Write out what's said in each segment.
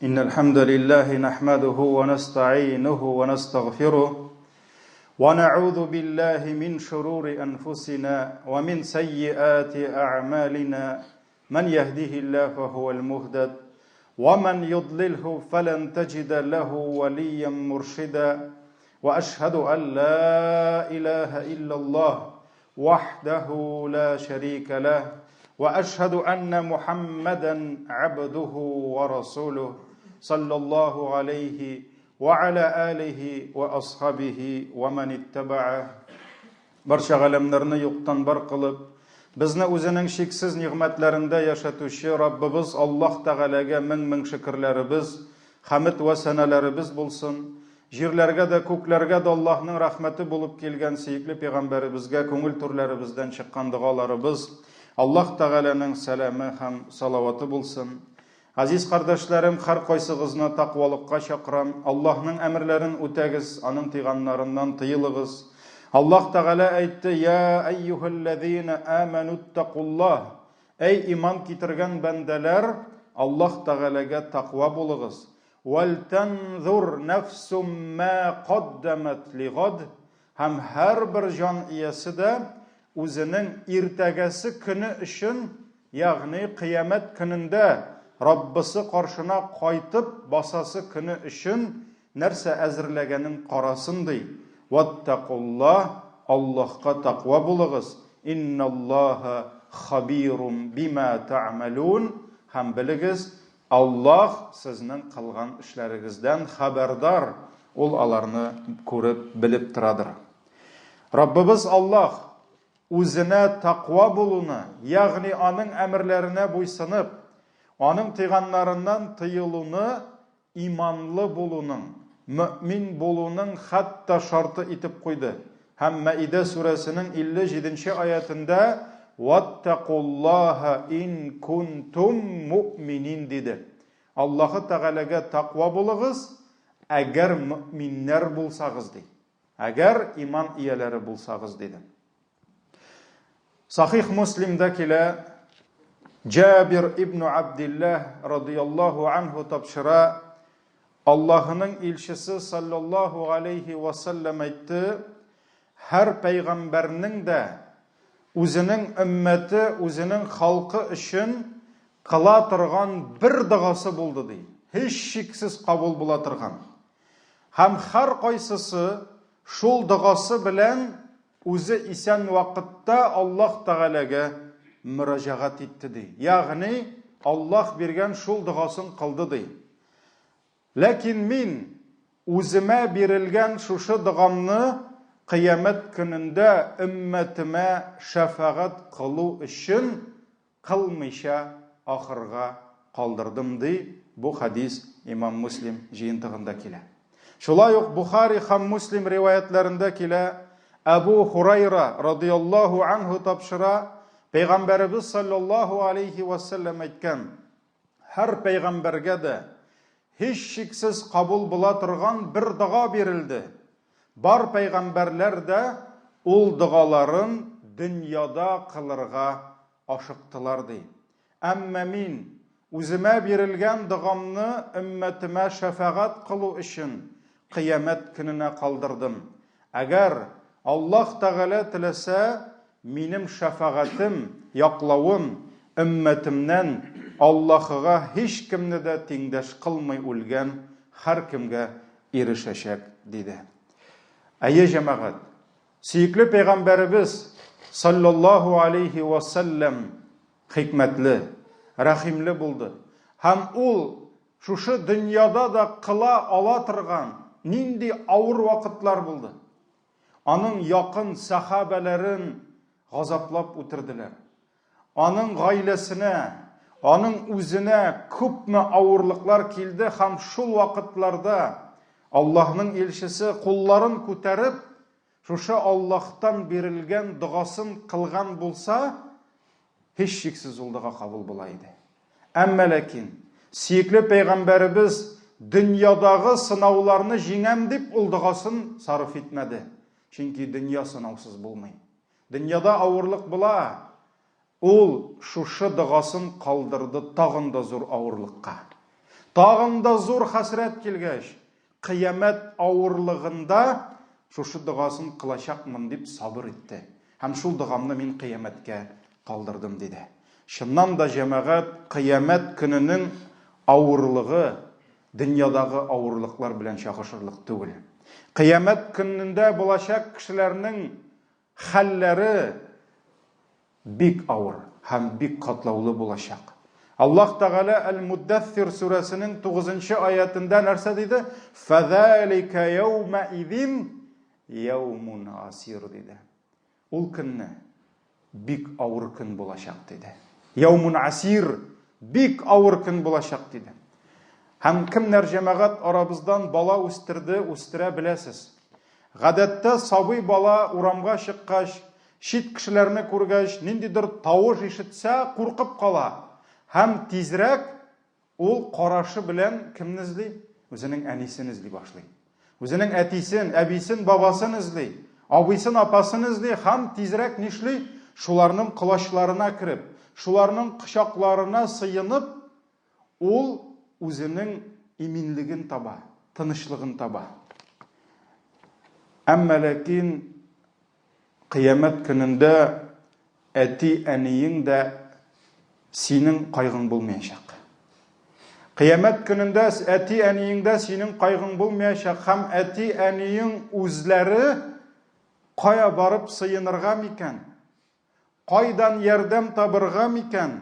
إن الحمد لله نحمده ونستعينه ونستغفره ونعوذ بالله من شرور أنفسنا ومن سيئات أعمالنا من يهده الله فهو المهتد ومن يضلله فلن تجد له وليا مرشدا وأشهد أن لا إله إلا الله وحده لا شريك له واشهد ان محمدا عبده ورسوله صلى الله عليه وعلى اله واصحابه ومن اتبعه Барча галәмнәрне юктан бар кылып, безне үзенең чиксез нигъмәтләрендә яшәтүче Раббыбыз Аллаһ Тәгаләгә мең-мең шөкерләребез, хәмед вә сәнәләребез булсын. Җирләргә дә, күкләргә дә Аллаһның рәхмәте булып килгән сөекле пәйгамбәребезгә күңел түрләребездән чыккан догаларыбыз, Аллаһ Тәгаләнең сәламе һәм салаваты булсын. Газиз кардәшләрем, һәркайсыгызны тәкъвалыкка чакырам. Аллаһның әмерләрен үтәгез, аның тыйганнарыннан тыелыгыз. Аллаһ Тәгалә әйтте, Я әйюһәлләзина амәнуттакуллаһ. Әй иман китергән бәндәләр, Аллаһ Тәгаләгә тәкъва булыгыз. Вәлтәнзур нәфсум мә каддәмәт лигад, һәм һәрбер җан иясе дә үзенең иртәгәсе көне өчен, ягъни кыямәт көнендә Раббысы каршына кайтып басасы көне өчен нәрсә әзерләгәнен карасын, ди. Вәттәкуллаһ, Аллаһка тәкъва булыгыз, инналлаһа хабирум бима тәгъмәлүн, һәм белегез, Аллаһ сезнең кылган эшләрегездән хәбәрдар, Ул аларны күреп, белеп торадыр. Раббыбыз Аллаһ Үзенә тәкъва булуны, ягъни Аның әмерләренә буйсынып, Аның тыйганнарыннан тыелуны иманлы булуның, мөэмин булуның хәтта шарты итеп куйды һәм Мәидә сүрәсенең 57 нче аятендә Ваттакуллаһа ин кунтум муъминин диде. Аллаһы Тәгаләгә тәкъва булыгыз, әгәр мөэминнәр булсагыз, ди. Әгәр иман ияләре булсагыз, диде. Сахих Муслимда килә, Җабир ибн Абдилләһ радияллаһу анһу тапшыра, Аллаһының илчесе саллаллаһу алейхи ва саллям әйтте, һәр пәйгамбәрнең дә үзенең өммәте, үзенең халкы өчен кыла торган бер догасы булды ди. Һичшиксез кабул була торган. Һәм һәркайсысы шул догасы белән үзе исән вакытта Аллаһ Тәгаләгә мөрәҗәгать итте, ди. Ягъни, Аллаһ биргән шул догасын кылды, ди. Ләкин мин үземә бирелгән шушы догамны Кыямәт көнендә өммәтемә шәфәгать кылу өчен кылмыйча ахырга калдырдым, ди, бу хәдис имам Муслим җыентыгында килә. Шулай ук Бухари һәм Муслим риваятләрендә килә, Әбу Хурайра радияллаһу анһу тапшыра, Пәйгамбәребез саллаллаһу алейхи ва сәлләм әйткән, һәр пәйгамбәргә дә һичшиксез кабул була торган бер дога бирелде. Бар пәйгамбәрләр дә ул догаларын дөньяда кылырга ашыктылар, ди. Әмма мин, үземә бирелгән догамны өммәтемә шәфәгать кылу өчен, кыямәт көненә калдырдым. Әгәр Аллаһ Тәгалә теләсә, минем шәфәгатем, яклавым, өммәтемнән Аллаһыга һичкемне дә тиңдәш кылмый үлгән һәркемгә ирешәчәк, диде. Әйе, җәмәгать, сөекле пәйгамбәребез саллаллаһу алейхи ва сәлләм хикмәтле, рәхимле булды. Һәм ул шушы дөньяда да кыла ала торган нинди авыр вакытлар булды. Аның якын сәхабәләрен газаплап үтерделәр. Аның гаиләсенә, аның үзенә күпме авырлыклар килде һәм шул вакытларда Аллаһның илчесе кулларын күтәреп, шушы Аллаһтан бирелгән догасын кылган булса, һичшиксез ул дога кабул була иде. Әмма ләкин сөекле пәйгамбәребез дөньядагы сынауларны җиңәм дип ул догасын сарыф итмәде. Чөнки дөнья сынаусыз булмый. Дөньяда авырлык була, ул шушы догасын калдырды тагын да зур авырлыкка. Тагын да зур хәсрәт килгәч, кыямәт авырлыгында шушы догасын кылачакмын дип сабыр итте. Һәм шул догамны мин кыямәткә калдырдым, диде. Чыннан да, җәмәгать, кыямәт көненең авырлыгы дөньядагы авырлыклар белән чагышырлык түгел. Кыямәт көнендә булачак кешеләрнең хәлләре бик авыр һәм бик катлаулы булачак. Аллаһ Тәгалә Әл-Муддассир сүрәсенең 9 аятендә нәрсә диде? Фәзалика яума изин яумун асир диде. Ул көнне бик авыр көн булачак диде. Яумун асир бик авыр көн булачак диде. Һәм кемнәр җәмәгать арабыздан бала үстерде, үстерә беләсез. Гадәттә сабый бала урамга чыккач, чит кешеләрне күргәч, ниндидер тавыш ишетсә, куркып кала һәм тизрәк ул карашы белән кемне эзли? Үзенең әнисен эзли башлый. Үзенең әтисен, әбисен, бабасын эзли, абыйсын, апасын эзли һәм тизрәк нишли? Шуларның колачларына кереп, шуларның кочакларына сыенып, Ул үзенең иминлеген таба, тынычлыгын таба. Әмма ләкин кыямәт көнендә әти-әниең дә синең кайгың булмаячак. Кыямәт көнендә әти-әниең дә синең кайгың булмаячак һәм әти-әниең үзләре кая барып сыенырга микән? Кайдан ярдәм табырга микән,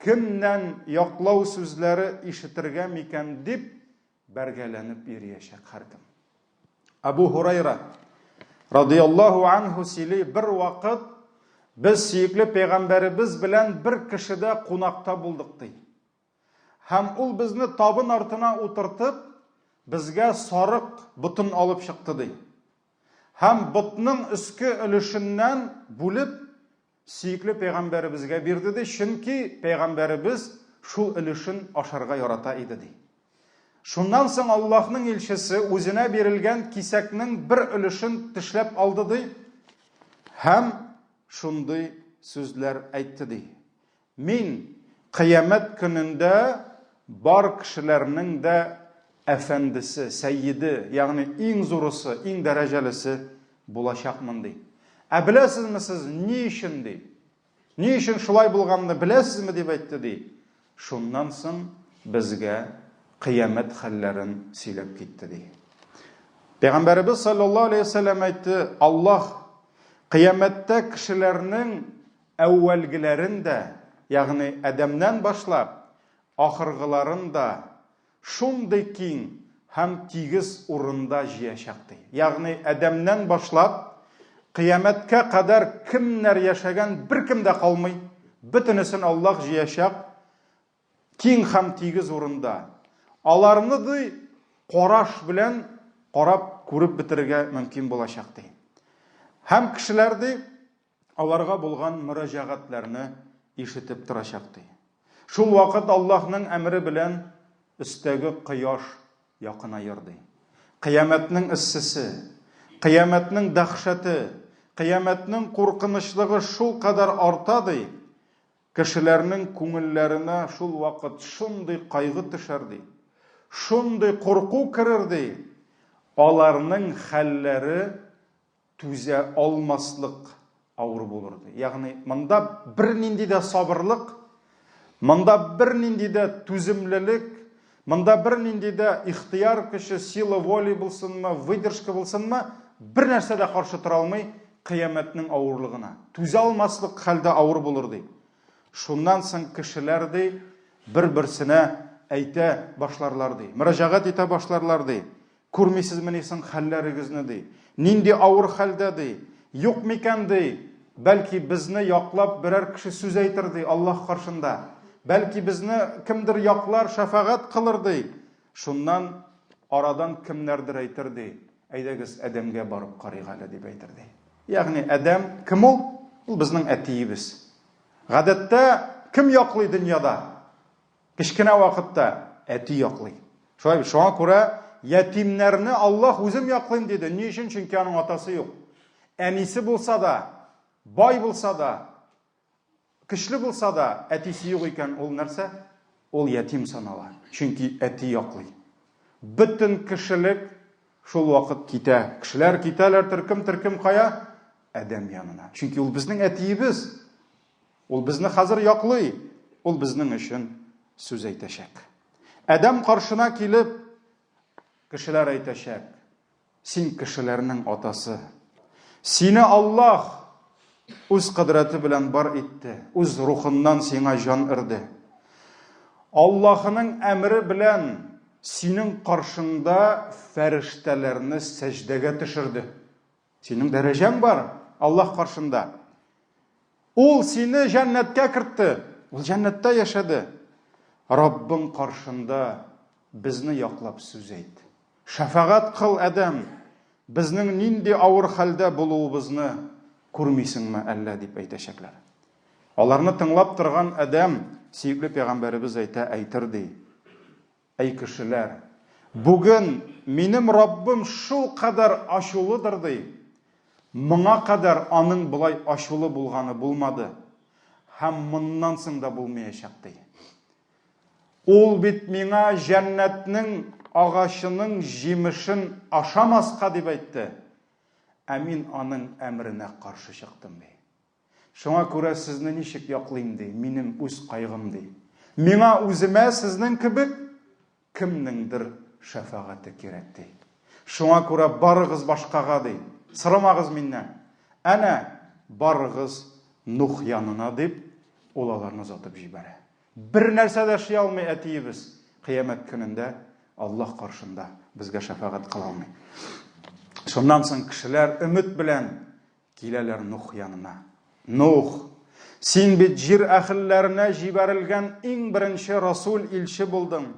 кемнән яклау сүзләре ишетергә микән дип бәргәләнеп йөриячәк һәркем. Абу Һурайра радияллаһу анһу сөйли, бер вакыт без сөекле пәйгамбәребез белән бер кешедә кунакта булдык ди. Һәм ул безне табын артына утыртып, безгә сарык ботын алып чыкты ди. Һәм ботның өске өлешеннән бүлеп, сөекле пәйгамбәребезгә бирде ди, чөнки пәйгамбәребез шул өлешен ашарга ярата иде ди. Шуннан соң Аллаһның илчесе үзенә бирелгән кисәкнең бер өлешен тешләп алды ди һәм шундый сүзләр әйтте ди. Мин Кыямәт көнендә бар кешеләрнең дә әфәндесе, сәйеде, ягъни иң зурысы, иң дәрәҗәлесе булачакмын, ди. Ә беләсезме сез, ни өчен, ди? Ни өчен шулай булганны беләсезме, дип әйтте, ди. Шуннан соң безгә кыямәт хәлләрен сөйләп китте, ди. Пәйгамбәребез саллаллаһу алейһи ва сәлләм әйтте, Аллаһ кыямәттә кешеләрнең Әүвәлгеләрен дә, ягъни Адәмнән башлап, ахыргыларын да шундый киң һәм тигез урында җыячак, ди. Ягъни Адәмнән башлап, кыямәткә кадәр кемнәр яшәгән, беркем дә калмый, бөтенесен Аллаһ җыячак, киң һәм тигез урында. Аларны, ди, караш белән карап күреп бетерергә мөмкин булачак, ди. Һәм кешеләр, ди, аларга булган мөрәҗәгатьләрне ишетеп торачак, ди. Шул вакыт Аллаһның әмере белән өстәге кояш якынаер, ди. Кыямәтнең эссесе, кыямәтнең дәһшәте, кыямәтнең куркынычлыгы шулкадәр арта, ди, кешеләрнең күңелләренә шул вакыт шундый кайгы төшәр, ди, шундый курку керер, ди, аларның хәлләре түзә алмаслык авыр булыр ди. Ягъни монда бернинди дә сабырлык, монда бернинди дә түземлелек, монда бернинди дә ихтыяр көче, сила воли булсынмы, выдержка булсынмы, бер нәрсә дә каршы тора алмый кыямәтнең авырлыгына. Түзә алмаслык хәлдә авыр булыр ди. Шуннан соң кешеләр ди бер-берсенә әйтә башларлар ди, мөрәҗәгать итә башларлар ди. Күрмисезмени соң хәлләрегезне, ди. Нинди авыр хәлдә, ди. Юк микән, ди, бәлки безне яклап берәр кеше сүз әйтер, ди, Аллаһ каршында. Бәлки безне кемдер яклар, шәфәгать кылыр, ди. Шуннан арадан кемнәрдер әйтер, ди, әйдәгез, Адәмгә барып карыйк әле, дип әйтер, ди. Ягъни Адәм кем ул? Ул безнең әтиебез. Гадәттә, кем яклый дөньяда? Кечкенә вакытта әти яклый. Шулай бит, шуңа күрә ятимнәрне Аллаһ үзем яклыйм диде. Ни өчен? Чөнки аның атасы юк. Әнисе булса да, бай булса да, көчле булса да, әтисе юк икән, ул нәрсә? Ул ятим санала, чөнки әти яклый. Бөтен кешелек шул вакыт китә. Кешеләр китәләр төркем-төркем кая? Адәм янына. Чөнки ул безнең әтиебез. Ул безне хәзер яклый. Ул безнең өчен сүз әйтәчәк. Адәм каршына килеп, кешеләр әйтәчәк. Син кешеләрнең атасы. Сине Аллаһ үз кодрәте белән бар итте, үз рухыннан сиңа җан өрде. Аллаһының әмере белән синең каршыңда фәрештәләрне сәҗдәгә төшерде. Синең дәрәҗәң бар Аллаһ каршында. Ул сине җәннәткә кертте. Ул җәннәттә яшәде. Раббың каршында безне яклап сүз әйт. Шәфәгать кыл, Адәм, безнең нинди авыр хәлдә булуыбызны күрмисеңме әллә, дип әйтәчәкләр. Аларны тыңлап торган Адәм, сөекле пәйгамбәребез әйтә, әйтер ди. Әй кешеләр, бүген минем Раббым шул кадәр ачулыдыр ди. Моңа кадәр аның болай ачулы булганы булмады һәм моннан соң да булмаячак ди. Ул бит миңа җәннәтнең агачының җимешен ашамаска дип әйтте, ә мин аның әмеренә каршы чыктым, ди. Шуңа күрә сезне ничек яклыйм, ди, минем үз кайгым, ди. Миңа үземә сезнең кебек кемнеңдер шәфәгате кирәк, ди. Шуңа күрә барыгыз башкага, ди, сорамагыз миннән. Әнә, барыгыз Нух янына, дип, ул аларны озатып җибәрә. Бер нәрсә дә эшли алмый әтиебез. Кыямәт көнендә Аллаһ каршында безгә шәфәгать кыла алмый. Шуннан соң кешеләр өмет белән киләләр Нух янына. Нух, син бит җир әһелләренә җибәрелгән иң беренче расул илче булдың.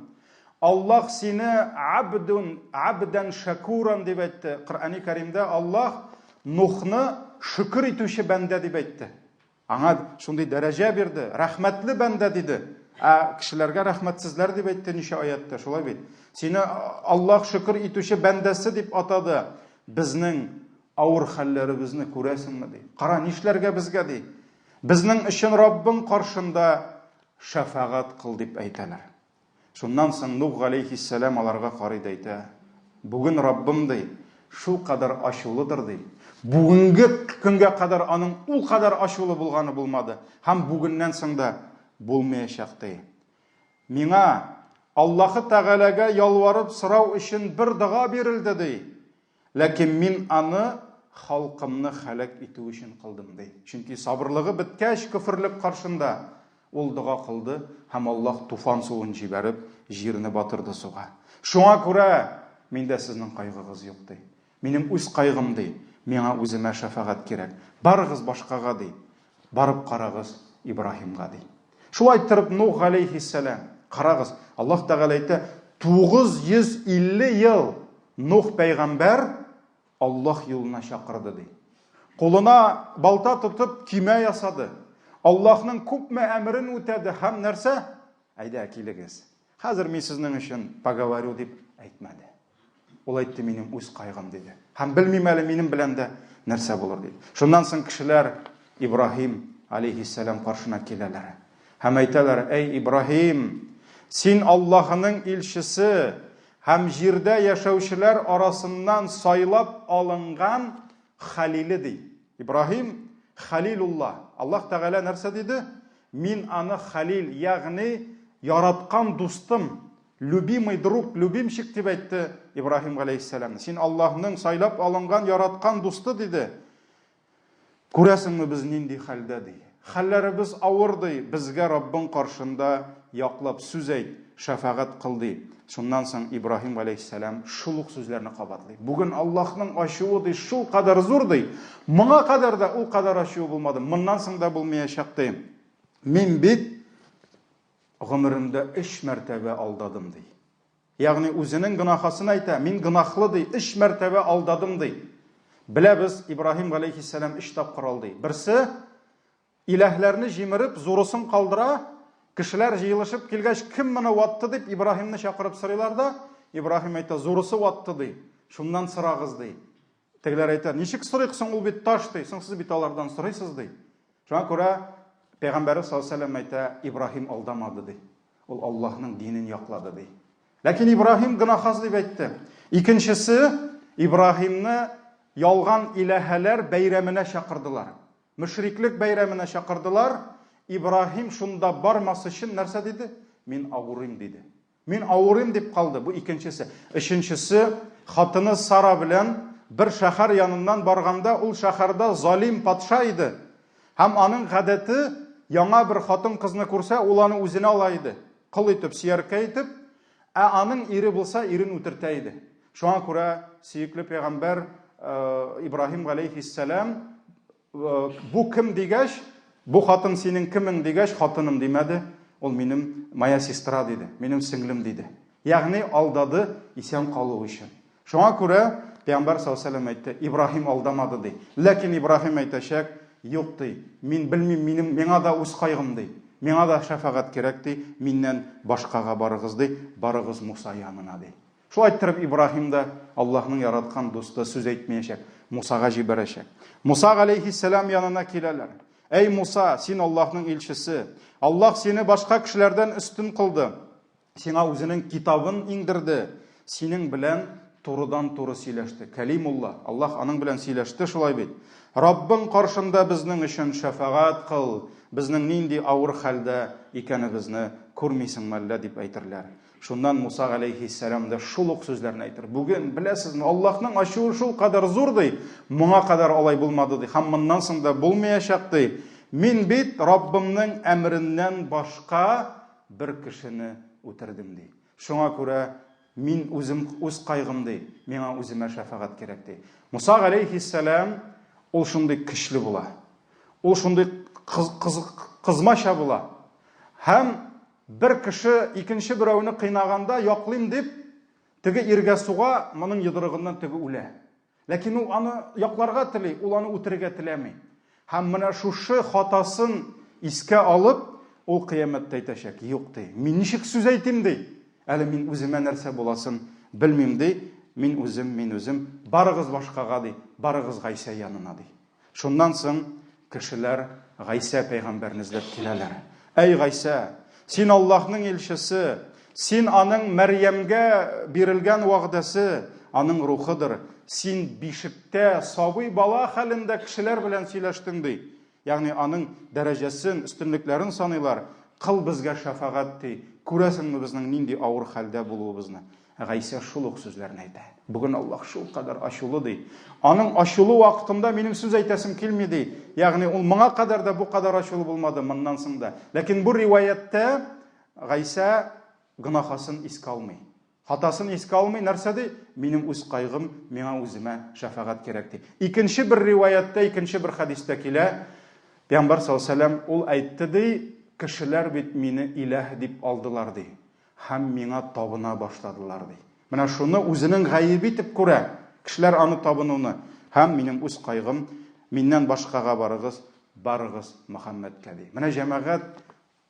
Аллаһ сине абдун, абдан шакуран дип әйтте. Коръәни Кәримдә Аллаһ Нухны шөкер итүче бәндә дип әйтте. Аңа шундый дәрәҗә бирде, рәхмәтле бәндә диде. Ә кешеләргә рәхмәтсезләр дип әйтте ничә аятта, шулай бит? Сине Аллаһ шөкер итүче бәндәсе дип атады. Безнең авыр хәлләребезне күрәсеңме ди. Кара, нишләргә безгә ди. Безнең өчен Раббың каршында шәфәгать кыл дип әйтәләр. Шуннан соң Нух галәйһиссәлам аларга карый да әйтә, Бүген Раббым, ди, шулкадәр ачулыдыр, ди. Бүгенге көнгә кадәр аның ул кадәр ачулы булганы булмады һәм бүгеннән соң да булмаячак, ди. Миңа Аллаһы Тәгаләгә ялварып сорау өчен бер дога бирелде, ди. Ләкин мин аны халкымны һәлак итү өчен кылдым, ди. Чөнки сабырлыгы беткәч, көферлек каршында ул дога кылды һәм Аллаһ туфан суын җибәреп, җирне батырды суга. Шуңа күрә миндә сезнең кайгыгыз юк, ди. Минем үз кайгым, ди. Миңа үземә шәфәгать кирәк. Барыгыз башкага, ди. Барып карагыз Ибраһимга, ди. Шулай иттереп Нух галәйһиссәлам, карагыз, Аллаһ Тәгалә әйтә, 950 ел Нух пәйгамбәр Аллаһ юлына чакырды, ди. Кулына балта тотып көймә ясады. Аллаһның күпме әмерен үтәде һәм нәрсә? Әйдә, килегез. Хәзер мин сезнең өчен поговорю дип әйтмәде. Ул әйтте, минем үз кайгым, диде. Һәм белмим әле минем белән дә нәрсә булыр, диде. Шуннан соң кешеләр Ибраһим алейхиссәлам каршына киләләр. Һәм әйтәләр, әй Ибраһим, син Аллаһының илчесе һәм җирдә яшәүчеләр арасыннан сайлап алынган халиле, ди. Ибраһим Халилулла. Аллаһ Тәгалә нәрсә диде? Мин аны Халил, ягъни яраткан дустым, любимый друг, любимчик дип әйтте Ибраһим галәйһиссәламны. Син Аллаһның сайлап алынган яраткан дусты диде. Күрәсеңме, без нинди хәлдә, ди. Хәлләребез авыр, ди, безгә Раббың каршында яклап сүз әйт, шәфәгать кыл, ди. Шуннан соң Ибраһим галәйһиссәлам шул ук сүзләрне кабатлый. Бүген Аллаһның ачуы, ди, шул кадәр зур, ди. Моңа кадәр дә ул кадәр ачуы булмады, моннан соң да булмаячак, ди. Мин бит гомеремдә өч мәртәбә алдадым, ди. Ягъни үзенең гөнаһасын әйтә, мин гөнаһлы ди, өч мәртәбә алдадым ди. Беләбез, Ибраһим галәйһиссәлам өч тапкыр алдый. Берсе иләһләрне җимереп, зурысын калдыра, кешеләр җыелышып килгәч, кем моны ватты дип Ибраһимны чакырып сорыйлар да, Ибраһим әйтә, зурысы ватты ди. Шуннан сорагыз ди. Тегеләр әйтә, ничек сорыйк соң, ул бит таш ди. Соң сез бит алардан сорыйсыз ди. Шуңа күрә Пәйгамбәрбез саллаллаһу алейһи ва сәлләм әйтә, Ибраһим алдамады ди. Ул Аллаһның динен яклады, ди. Ләкин Ибраһим гөнаһаз дип әйтте. Икенчесе, Ибраһимны ялган иләһәләр бәйрәменә чакырдылар. Мөшриклек бәйрәменә чакырдылар. Ибраһим шунда бармас өчен нәрсә диде? Мин авырыйм диде. Мин авырыйм дип калды. Бу икенчесе. Өченчесе, хатыны Сара белән бер шәһәр яныннан барганда, ул шәһәрдә залим патша иде. Һәм аның гадәте, яңа бер хатын-кызны күрсә, ул аны үзенә ала иде. Кол итеп, сөяркә итеп, ә аның ире булса, ирен үтертә иде. Шуңа күрә сөекле пәйгамбәр Ибраһим галәйһиссәлам бу кем дигәч, бу хатын синең кемең дигәч, хатыным димәде, ул минем моя сестра диде, минем сеңлем диде. Ягъни алдады исән калу өчен. Шуңа күрә Пәйгамбәр саллаллаһу алейһи әйтте, Ибраһим алдамады ди. Ләкин Ибраһим әйтәчәк, юк ди, мин белмим, минем миңа да үз кайгым ди. Миңа да шәфәгать кирәк ди, миннән башкага барыгыз ди, барыгыз Муса янына ди. Шулай иттереп Ибраһим да Аллаһның яраткан дусты сүз әйтмәячәк, Мусага җибәрәчәк. Муса галәйһиссәлам янына киләләр. Әй Муса, син Аллаһның илчесе. Аллаһ сине башка кешеләрдән өстен кылды. Сиңа үзенең китабын иңдерде. Синең белән турыдан-туры сөйләште. Кәлимулла, Аллаһ аның белән сөйләште шулай бит. Раббың каршында безнең өчен шәфәгать кыл, безнең нинди авыр хәлдә икәнебезне күрмисеңме әллә дип әйтерләр. Шуннан Муса галәйһиссәлам да шул ук сүзләрне әйтер. Бүген, беләсезме, Аллаһның ачуы шул кадәр зур ди, моңа кадәр алай булмады ди, һәм моннан соң да булмаячак ди. Мин бит Раббымның әмереннән башка бер кешене үтердем ди. Шуңа күрә мин үзем үз кайгым ди, миңа үземә шәфәгать кирәк ди. Муса галәйһиссәлам ул шундый көчле була. Ул шундый кызмача була. Һәм Бер кеше икенче берәүне кыйнаганда, яклыйм дип, теге иргә суга, моның йодрыгыннан теге үлә. Ләкин ул аны якларга тели, ул аны үтерергә теләми. Һәм менә шушы хатасын искә алып, ул кыямәттә әйтәчәк, юк ди, мин ничек сүз әйтим ди, әле мин үземә нәрсә буласын белмим ди, мин үзем, мин үзем, барыгыз башкага ди, барыгыз Гайсә янына ди. Шуннан соң кешеләр Гайсә пәйгамбәрне эзләп киләләр. Әй Гайсә, син Аллаһның илчесе, син аның Мәрьямгә бирелгән вәгъдәсе, аның рухыдыр. Син бишектә сабый бала хәлендә кешеләр белән сөйләштең ди. Ягъни аның дәрәҗәсен, өстенлекләрен саныйлар. Кыл безгә шәфәгать ди. Күрәсеңме безнең нинди авыр хәлдә булуыбызны? Гайсә шул ук сүзләрне әйтә. Бүген Аллаһ шулкадәр ачулы ди. Аның ачулы вакытында минем сүз әйтәсем килми ди. Ягъни ул моңа кадәр дә бу кадәр ачулы булмады, моннан соң да. Ләкин бу риваятьтә Гайсә гөнаһасын искә алмый. Хатасын искә алмый, нәрсә ди? Минем үз кайгым, миңа үземә шәфәгать кирәк ди. Икенче бер риваятьтә, икенче бер хәдистә килә, Пәйгамбәр саллаллаһу алейһи ва сәлләм ул әйтте ди, кешеләр бит мине иләһ дип алдылар ди. Һәм миңа табына башладылар, ди. Менә шуны үзенең гаебе итеп күрә, кешеләр аны табынуны. Һәм минем үз кайгым, миннән башкага барыгыз, барыгыз Мөхәммәдкә, ди. Менә җәмәгать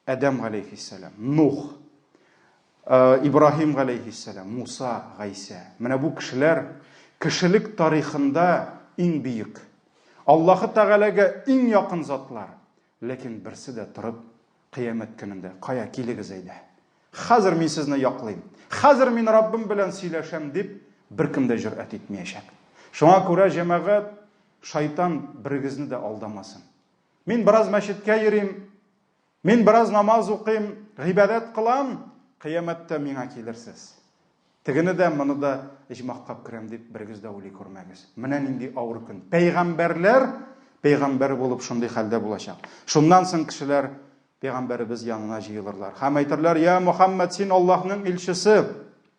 Адәм галәйһиссәлам, Нух, Ибраһим галәйһиссәлам, Муса, Гайсә. Менә бу кешеләр кешелек тарихында иң бөек, Аллаһы Тәгаләгә иң якын затлар. Ләкин берсе дә торып, кыямәт көнендә, кая килегез әйдә. Хәзер мин сезне яклыйм. Хәзер мин Раббым белән сөйләшәм дип, беркем дә җөрьәт итмәячәк. Шуңа күрә җәмәгать, шайтан берегезне дә алдамасын. Мин бераз мәчеткә йөрим, мин бераз намаз укыйм, гыйбадәт кылам, кыямәттә миңа килерсез. Тегене дә, моны да иҗмахка керәм дип берегез дә уйлый күрмәгез. Менә нинди авыр көн. Пәйгамбәрләр пәйгамбәр булып шундый хәлдә булачак. Шуннан соң кешеләр пәйгамбәребез янына җыелырлар. Һәм әйтерләр, "Я Мухаммад, син Аллаһның илчесе,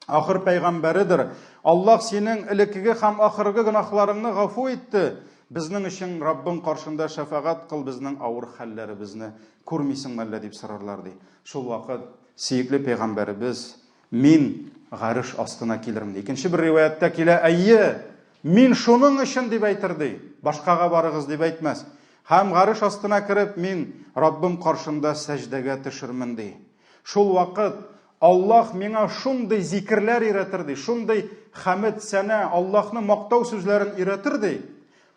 ахыр пәйгамбәредер. Аллаһ синең элеккеге һәм ахыргы гөнаһларыңны гафу итте. Безнең өчен Раббың каршында шәфәгать кыл, безнең авыр хәлләребезне күрмисеңме әллә?" дип сорарлар ди. Шул вакыт сөекле пәйгамбәребез Мин гареш астына килермен. Икенче бер риваятьтә килә, әйе, мин шуның өчен дип әйтер ди. Башкага барыгыз дип әйтмәс. Һәм гареш астына кереп, мин Раббым каршында сәҗдәгә төшермен ди. Шул вакыт Аллаһ миңа шундый зикерләр өйрәтер ди, шундый хәмед, сәнә, Аллаһны мактау сүзләрен өйрәтер ди.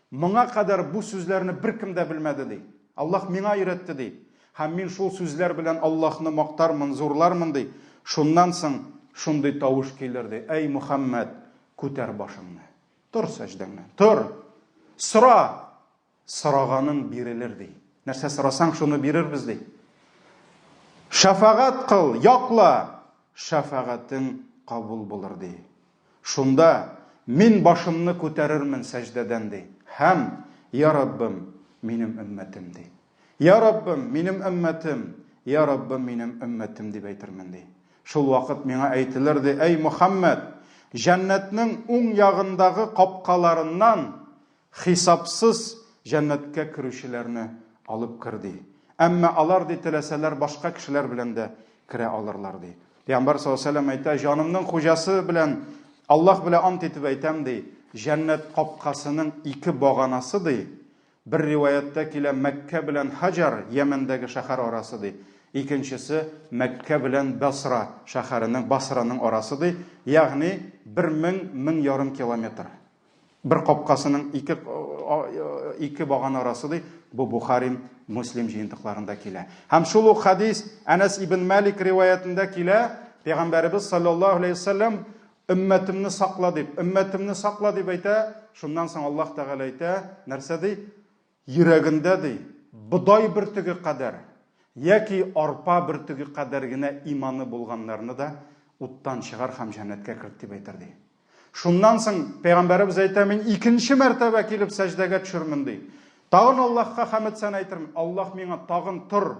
Моңа кадәр бу сүзләрне беркем дә белмәде ди. Аллаһ миңа өйрәтте ди. Һәм мин шул сүзләр белән Аллаһны мактармын, зурлармын, ди. Шуннан соң шундый тавыш килер, ди, Әй, Мөхәммәд, күтәр башыңны. Тор сәҗдәңнән, тор! Сора! Сораганың бирелер, ди. Нәрсә сорасаң, шуны бирербез, ди. Шәфәгать кыл, якла, шәфәгатең кабул булыр, ди. Шунда мин башымны күтәрермен сәҗдәдән, ди. Һәм, Я Раббым, минем өммәтем, ди. Я Раббым, минем өммәтем, Я Раббым, минем өммәтем, дип әйтермен, ди. Шул вакыт миңа әйтелер, ди, Әй, Мөхәммәд, җәннәтнең уң ягындагы капкаларыннан хисапсыз җәннәткә керүчеләрне алып кер, ди. Әмма алар, ди, теләсәләр, башка кешеләр белән дә керә алырлар, ди. Пәйгамбәр саллаллаһу алейһи ва сәлләм әйтә, җанымның хуҗасы белән Аллаһ белән ант итеп әйтәм, ди, җәннәт капкасының ике баганасы, ди, Бер риваятьтә килә, Мәккә белән Хаҗар, Йәмәндәге шәһәр арасы, ди. Икенчесе, Мәккә белән Басра шәһәренең, Басраның арасы, ди. Ягъни, бер мең, мең ярым километр. Бер капкасының ике, ике багана арасы, ди. Бу Бухари, Муслим җыентыкларында килә. Һәм шул ук хәдис Әнәс ибн Малик риваятендә килә. Пәйгамбәребез саллаллаһу алейһи вәсәлләм Өммәтемне сакла дип, өммәтемне сакла дип әйтә, шуннан соң Аллаһ Тәгалә әйтә, нәрсә ди? Йөрәгендә ди, бодай бөртеге кадәр яки арпа бөртеге кадәр генә иманы булганнарны да уттан чыгар һәм җәннәткә керт дип әйтер ди. Шуннан соң пәйгамбәребез әйтә, мин икенче мәртәбә килеп сәҗдәгә төшермен ди. Тагын Аллаһка хәмед сәна әйтермен. Аллаһ миңа тагын тор,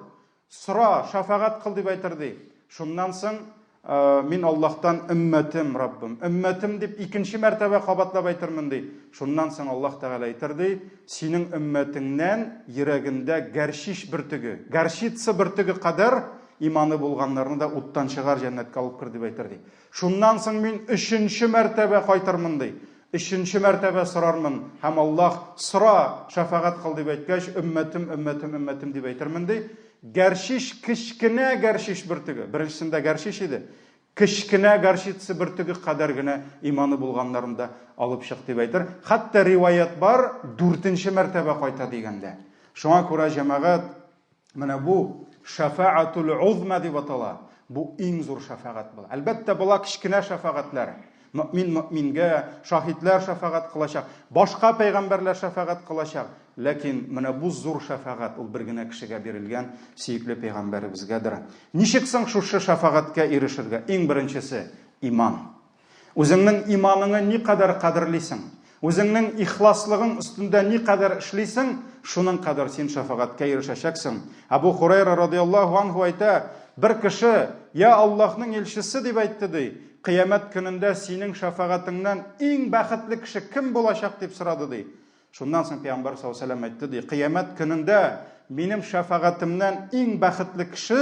Сора, шәфәгать кыл дип әйтер ди. Шуннан соң мин Аллаһтан өммәтем, Раббым, өммәтем дип икенче мәртәбә кабатлап әйтермен ди. Шуннан соң Аллаһ Тәгалә әйтер ди, синең өммәтеңнән йөрәгендә гәрчиш бөртеге, горчица бөртеге кадәр иманы булганнарны да уттан чыгар, җәннәткә алып кер дип әйтер ди. Шуннан соң мин өченче мәртәбә кайтырмын ди. Өченче мәртәбә сорармын, һәм Аллаһ, Сора, шәфәгать кыл, дип әйткәч, Өммәтем, өммәтем, өммәтем, дип әйтермен, ди. Гәрчиш, кечкенә гәрчиш бөртеге, беренчесендә гәрчиш иде, кечкенә горчица бөртеге кадәр генә иманы булганнарын да алып чык, дип әйтер. Хәтта риваять бар, дүртенче мәртәбә кайта дигәндә. Шуңа күрә, җәмәгать, Менә бу шәфәгатул узма дип атала. Бу иң зур шәфәгать була. Әлбәттә, була кечкенә шәфәгатьләр. Мөмин мөмингә, шаһитләр шәфәгать кылачак, башка пәйгамбәрләр шәфәгать кылачак. Ләкин менә бу зур шәфәгать ул бер генә кешегә бирелгән сөекле пәйгамбәребезгәдер. Ничек соң шушы шәфәгатькә ирешергә? Иң беренчесе иман. Үзеңнең иманыңы никадәр кадерлисең, үзеңнең ихласлыгың өстендә никадәр эшлисең, шуның кадәр син шәфәгатькә ирешәчәксең. Әбу Хурайра радиаллаһу анһу әйтә, бер кеше, Я Аллаһның илчесе дип әйтте ди, кыямәт көнендә синең шәфәгатеңнән иң бәхетле кеше кем булачак дип сорады ди. Шуннан соң пәйгамбәр саллаллаһу алейһи ва сәлләм әйтте ди, кыямәт көнендә минем шәфәгатемнән иң бәхетле кеше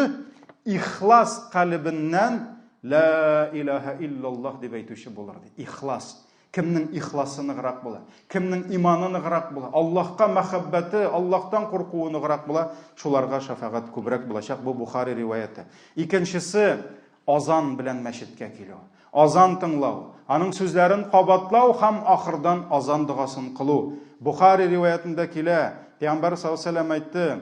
ихлас калебеннән ла илаһа иллаллаһ дип әйтүче булыр ди. Ихлас. Кемнең ихласы ныграк була, кемнең иманы ныграк була, Аллаһка мәхәббәте, Аллаһтан куркуы ныграк була, шуларга шәфәгать күбрәк булачак. Бу Бухари риваяте. Икенчесе, Азан белән мәчеткә килү, азан тыңлау, аның сүзләрен кабатлау һәм ахырдан азан догасын кылу. Бухари риваятендә килә, Пәйгамбәр саллаллаһу алейһи ва сәлләм әйтте,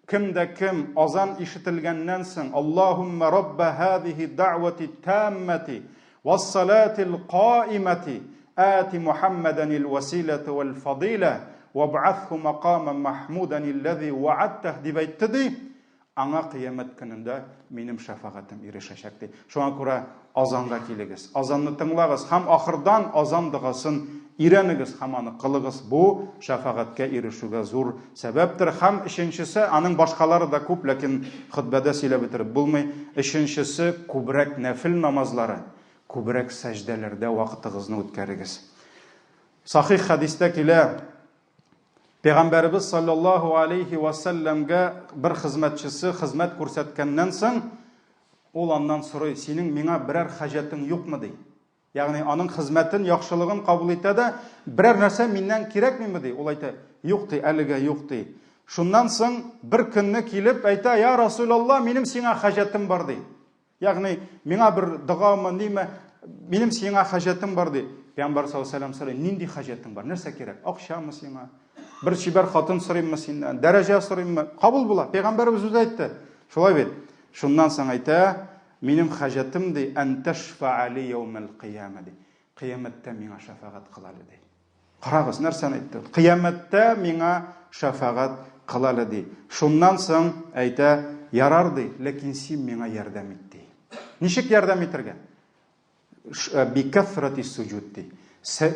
Кем дә кем азан ишетелгәннән соң, Аллаһумма рабба һазихи дәгъвати таммати вассалатил каимати ати Мухаммаданил василата вал фадила ваб'асху макаман махмудан аллази ва'адтах дип әйтте ди, Аңа кыямәт көнендә минем шәфәгатем ирешәчәк, ди. Шуңа күрә азанга килегез, азанны тыңлагыз һәм ахырдан азан догасын өйрәнегез һәм аны кылыгыз. Бу шәфәгатькә ирешүгә зур сәбәптер. Һәм өченчесе, аның башкалары да күп, ләкин хөтбәдә сөйләп бетереп булмый. Өченчесе, күбрәк нәфел намазлары, күбрәк сәҗдәләрдә вакытыгызны үткәрегез. Сахих хәдистә килә, Пәйгамбәребез саллаллаһу алейхи ва сәлләмгә бер хезмәтчесе хезмәт күрсәткәннән соң, ул аннан сорый, синең миңа берәр хаҗәтең юкмы ди. Ягъни аның хезмәтен, яхшылыгын кабул итә дә, берәр нәрсә миннән кирәкмиме ди. Ул әйтә, юк ди, әлегә юк ди. Шуннан соң бер көнне килеп әйтә, я Расулалла, минем сиңа хаҗәтем бар ди. Ягъни, миңа бер догамы, ниме, минем сиңа хаҗәтем бар, ди. Пәйгамбәр саллаллаһу алейһи вәсәлләм сорый, нинди хаҗәтең бар? Нәрсә кирәк? Акчамы сиңа? Бер чибәр хатын сорыйммы синнән? Дәрәҗә сорыйммы? Кабул була. Пәйгамбәребез үзе әйтте. Шулай бит? Шуннан соң әйтә, минем хаҗәтем ди, ән тәшфәә ли яумәл кыямә ди. Кыямәттә миңа шәфәгать кыл әле ди. Карагыз, нәрсәне әйтте ул? Кыямәттә миңа шәфәгать кыл әле ди. Шуннан соң әйтә, ярар ди, ләкин син миңа ярдәм ит ди. Ничек ярдәм итәргә? Э, бикәфрати суҗуд ди.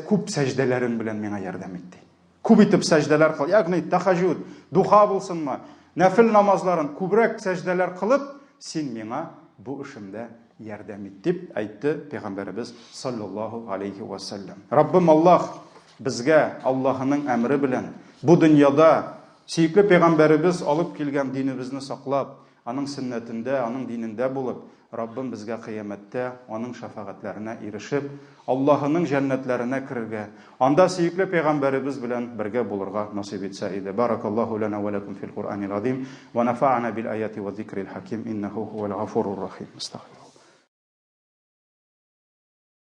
Күп сәҗдәләрең белән миңа ярдәм ит ди. Күп итеп сәҗдәләр кыл, ягъни тахаҗуд, духа булсынмы, нәфил намазларын күбрәк сәҗдәләр кылып, син миңа бу эшемдә ярдәм ит дип әйтте пәйгамбәребез саллаллаһу алейхи ва саллям. Раббым Аллаһ безгә Аллаһының әмре белән бу дөньяда сөекле пәйгамбәребез алып килгән динебезне саклап, Аның сөннәтендә, Аның динендә булып, Раббым безгә кыямәттә Аның шәфәгатьләренә ирешеп, Аллаһының җәннәтләренә керергә, анда сөекле пәйгамбәребез белән бергә булырга насыйп итсә иде. Баракаллаһу ләнә вә ләкүм фил Куръанил газыйм, вә нәфәәнә бил аяти вә зикрил хаким, иннәһү һүәл гафурур рахим. Астагфируллаһ.